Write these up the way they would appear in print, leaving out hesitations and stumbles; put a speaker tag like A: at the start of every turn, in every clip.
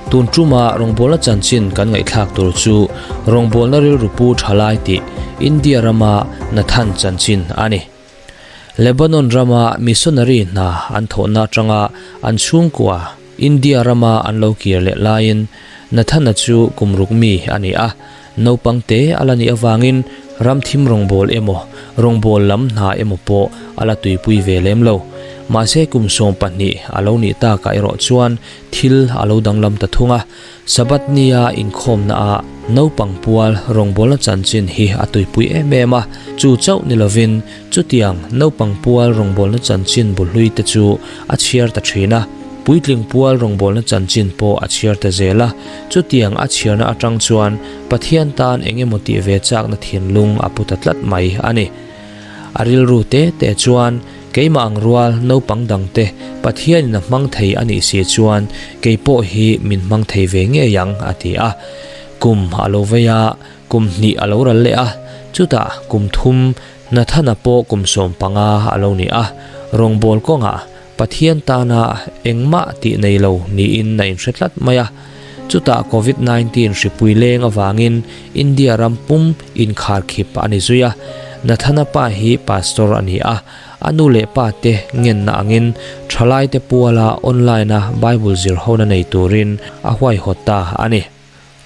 A: Tun tuma rawngbawlna chanchin kan ngaihthlak tur chu rawngbawlna rilru pu thalai tih India rama Nathan chanchin a ni. Lebanon rama missionary hna an thawhna atanga an chhungkua India rama an lo kir leh laiin Nathana chu kum ruk mi a ni a, naupang te a la nih avangin ram thim rawngbâwl emaw, rawngbâwl lam hna emaw pawh a la tuipui ve lem lo. Mahse kum 12 a lo nih takah erawh chuan thil a lo danglam ta thung a, Sabbath nia inkhawmna ah naupang pual rawngbawlna chanchin hi a tuipui em em a, chu chauh ni lovin chutiang naupang pual rawngbawlna chanchin bu hlui te chu a chhiar ta thin a, puitling pual rawngbawlna chanchin pawh a chhiar ta zel a, chutiang a chhiarna atang chuan Pathian tan eng emaw tih ve chakna thinlung a pu ta tlat mai a ni. A rilru te te chuan Keimah ang rual naupang dangte Pathianin a hmang thei a nih si chuan kei pawh hi min hmang thei ve ngei ang, a ti a. Kum a lo vei a, kum hnih a lo ral leh a, chutah kum thum Nathana pawh kum 15 a lo ni a, rawngbâwl kawngah Pathian tana engmah tih nei lo niin a inhre tlat mai a. Chutah Covid 19 hripui leng avangin India ram pum inkharkhip a ni zui a. Nathana pa hi pastor a ni a, a nu leh pa te ngenna angin thalaite puala online-a Bible zir hona nei turin a huaihawt ta a ni.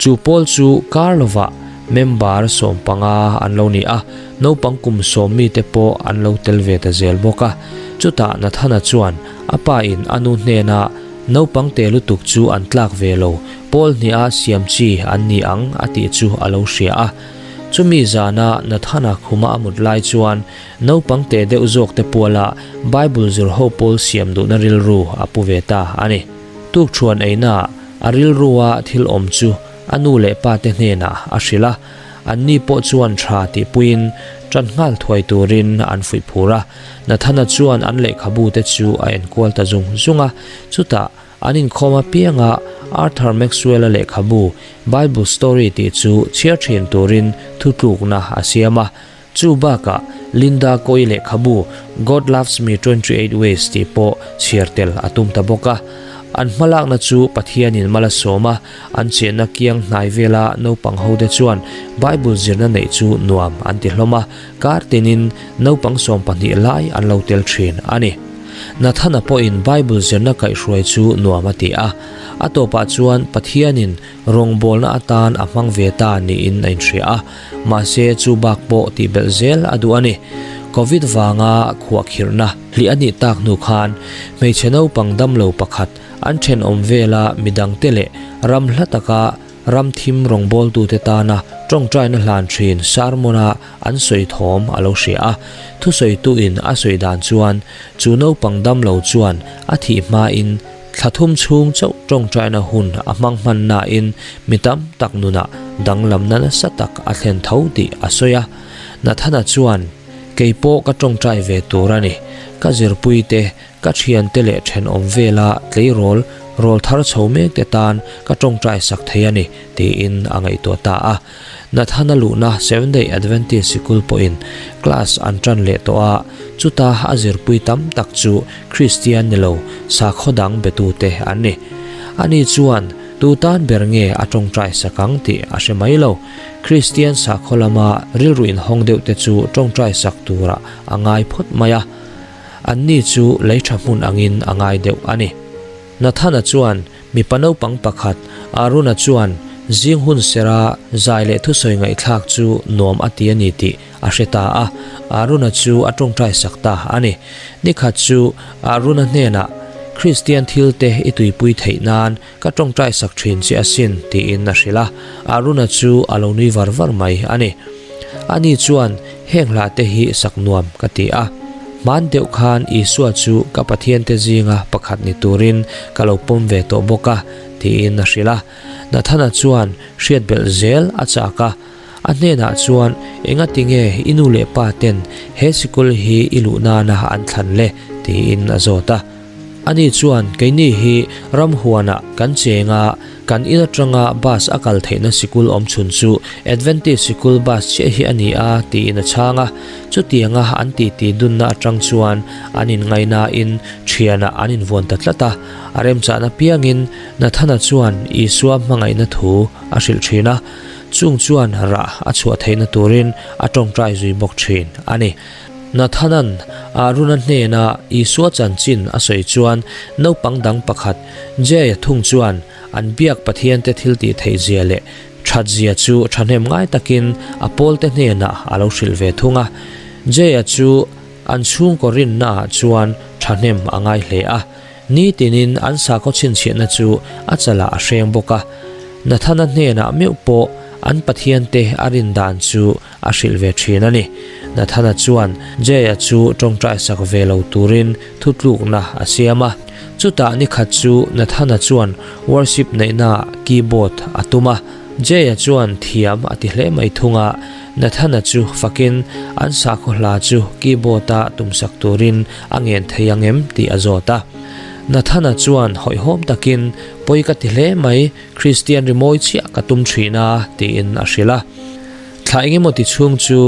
A: Chu pawl chu kar lovah member 15 an lo ni a, naupang kum 10 mite pawh an lo tel ve ta zel bawk a. Chutah Nathana chuan a pa in a nu hnena naupang te lutuk chu an tlak ve lo, pawl hniha siam chi an ni ang a tih chu a lo hria a. Chumi zana Nathana khuma a mut lai chuan naupang te deuh zawk te puala Bible zir ho pawl siam duhna rilru a pu ve ta a ni. Tukṭhuan einaah A rilrua thil awm chu a nu leh pa te hnenah a hrilh a, anni pawh chuan tha tihpuiin ṭan nghal thuai turin an fuih phur a. Nathana chuan an lehkhabu te chu a enkual ta zung zung a, chutah an inkhawm apianga Arthur Maxwell-a lehkhabu Bible Story tih chu chhiar ṭhin turin thutlukna a siam a. Chu bakah Linda Koe lehkhabu God Loves Me 28 Ways tih pawh chhiar tel a tum ta bawk a. An hmalakna chu Pathianin mal a sawm a, an chenna kiang hnai vela naupang hote chuan Bible zirna neih chu nuam an ti hlawm a, kar tinin naupang 12 lai an lo tel thin a ni. Nathana pawhin Bible zirna kaihhruai chu nuam a ti a, a tawpah chuan Pathianin rawngbawlna atan a hmang ve ta niin a inhria a. Mahse chu bak pawh tih belh zel a duh a ni. Covid vanga khuahkhirhna hlih a nih tak hnu khan hmeichhe naupang damlo pakhat an thenawm vela midangte leh ram hla taka ram thim rawngbawltute tana tawngtaina hlan thin sermon-a an sawi thawm a lo hria a. Thusawituin a sawi dan chuan chu naupang damlo chuan a thih hmain Thla thum chhung chauh tawngtaina hun a hmang hman nain mi tam tak nunah danglamna nasa tak a thlen tho tih a sawi a. Nathana chuan, Kei pawh ka tawngtai ve tur a ni. Ka zirpuite, ka thiante leh thenawm vela tleirawl rawl thar chho mekte tan ka tawngtai sak thei a ni, tiin a ngaihtuah ta a. Nathana luhna Seventh-day Adventist sikul pawhin class an tan leh tawh a, chuta a zirpui tam tak chu Kristian ni lo sakhaw dang betute an ni. Ani chuan tu tan ber nge a tawngtai sak ang tih a hre mai lo. Kristian sakhaw lama rilru inhawng deuhte chu tawngtai sak turah a ngai phawt mai a, anni chu lei tha hmun angin a ngai deuh a ni. Nathana chuan Mipa naupang pakhat, Aruna chuan zing hun sera zai leh thusawi ngaihthlak chu nuam a ti a ni tih a hre ta a, Aruna chu a tawngtai sak ta a ni. Nikhat chu Aruna hnenah, Kristian thilte i tuipui theih nan ka tawngtai sak thin che asin, tiin a hrilh a, Aruna chu a lo nui var var mai a ni. Ani chuan, Heng hla te hi sak nuam ka ti a. Hman deuh khan Isua chu ka Pathiante zinga pakhat ni turin ka lo pawm ve tawh bawk a, tiin a hrilh a. Nathana chuan hriat belh zel a chak a. A hnenah chuan, Engati nge i nu leh pa ten he sikul hi i luh nana an thlan le? tiin a zawt a. Ani chuan, Keini hi ramhuanah kan cheng a. Kan in atanga bus a kal theihna sikul awm chhun chu Adventist sikul bus chiah hi a ni a, tiin a chhang a. Chutianga an titi dunna atang chuan an inngainain thianah an invuan ta tlat a. A remchahna piangin Nathana chuan Isua hmangaihna thu a hrilh thin a, chung chuan rah a chhuah theihna turin a tawngtai zui bawk thin a ni. Nathana'n Aruna hnena Isua chanchin a sawi chuan naupang dang pakhat Jay-a thung chuan an biak Pathiante thiltih theihzia leh thatzia chu thahnem ngai takin a pawlte hnenah a lo hrilh ve thung a. Jay-a chu an chhungkaw rinnaah chuan thahnem a ngai hle a. Nitinin an sakhaw chhinchhiahna chu a chalah a hreng bawk a. Nathana hnenah meuh pawh an Pathiante a rin dan chu a hrilh ve thin a ni. Nathana chuan Jay-a chu tawngtai sak ve lo turin thutlukna a siam a. Chutah ni khat chu Nathana chuan worship neihnaah keyboard a tum a. Jay-a chuan thiam a ti hle mai thung a, Nathana chu fakin an sakhaw hla chu keyboard-a tumsak turin a ngen thei ang em tih a zawt a. Nathana chuan hawihhawm takin, Pawi ka ti hle mai, Kristian rimawi chiah ka tum thin a, tiin a hrilh a. Thla engemaw ti chhung chu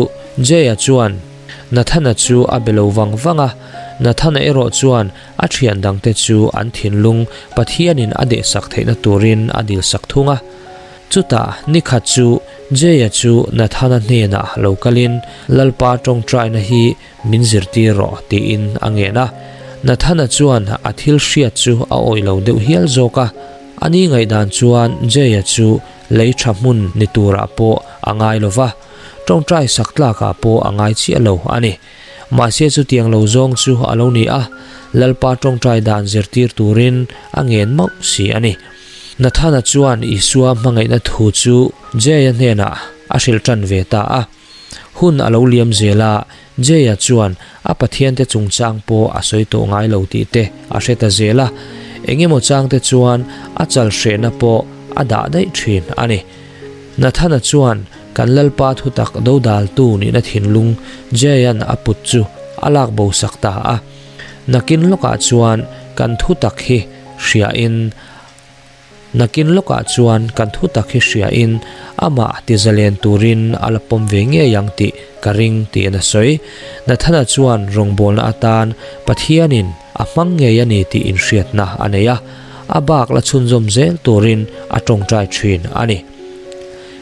A: Jay-a chuan Nathana chu a be lo vang vang a, Nathana erawh chuan a thian dangte chu an thinlung Pathianin a dehsak theihna turin a dilsak thung a. Chutah nikhat chu Jay-a chu Nathana hnenah lo kalin Lalpa tawngtaina hi min zirtir rawh tiin a ngen a. Nathana chuan a thil hriat chu a awih lo deuh hial zawk a. Ani ngaihdan chuan Jay-a chu lei tha hmun ni turah pawh a ngai lo va, tawngtai sak tlakah pawh a ngai chiah lo a ni. Mahse chutiang lo zawng chu a lo ni a, Lalpa tawngtai dan zirtir turin a ngen mauh si a ni. Nathana chuan Isua hmangaihna thu chu Jay-a hnenah a hrilh tan ve ta a. Hun a lo liam zel a, Jay-a chuan a Pathiante chungchang pawh a sawi tawh ngai lo tih te a hre ta zel a, eng emaw chang te chuan a chal hrehna pawh a dah daih thin a ni. Nathana chuan kan Lalpa thutak dodaltu nihna thinlung Jay-a'n a put chu a lak bo sak ta a. Nakin lawkah chuan kan thutak hi hriain Nakin lawkah chuan kan thu tak hi hriain amah tizalen turin a la pawm ve ngei ang tih ka ring tiin a sawi. Nathana chuan rawngbawlna atan Pathianin a hmang ngei a ni tih inhriatna a nei a, a bak la chhunzawm zel turin a tawngtai thin a ni.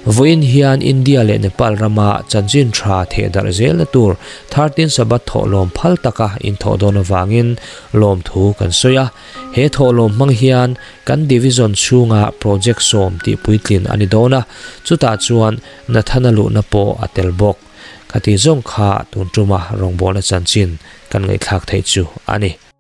A: Vawiin hian India leh Nepal rama chanchin tha thehdarh zelna tur 13 Sabbath thawhlawm phal taka inthawh dawn avangin lawmthu kan sawi a. He thawhlawm hmang hian kan division chhunga project sawm tih puitlin a ni dawn a, chutah chuan Nathana luhna pawh a tel bawk. Khati zawng kha tun tuma rawngbawlna chanchin kan ngaihthlak theih chu a ni.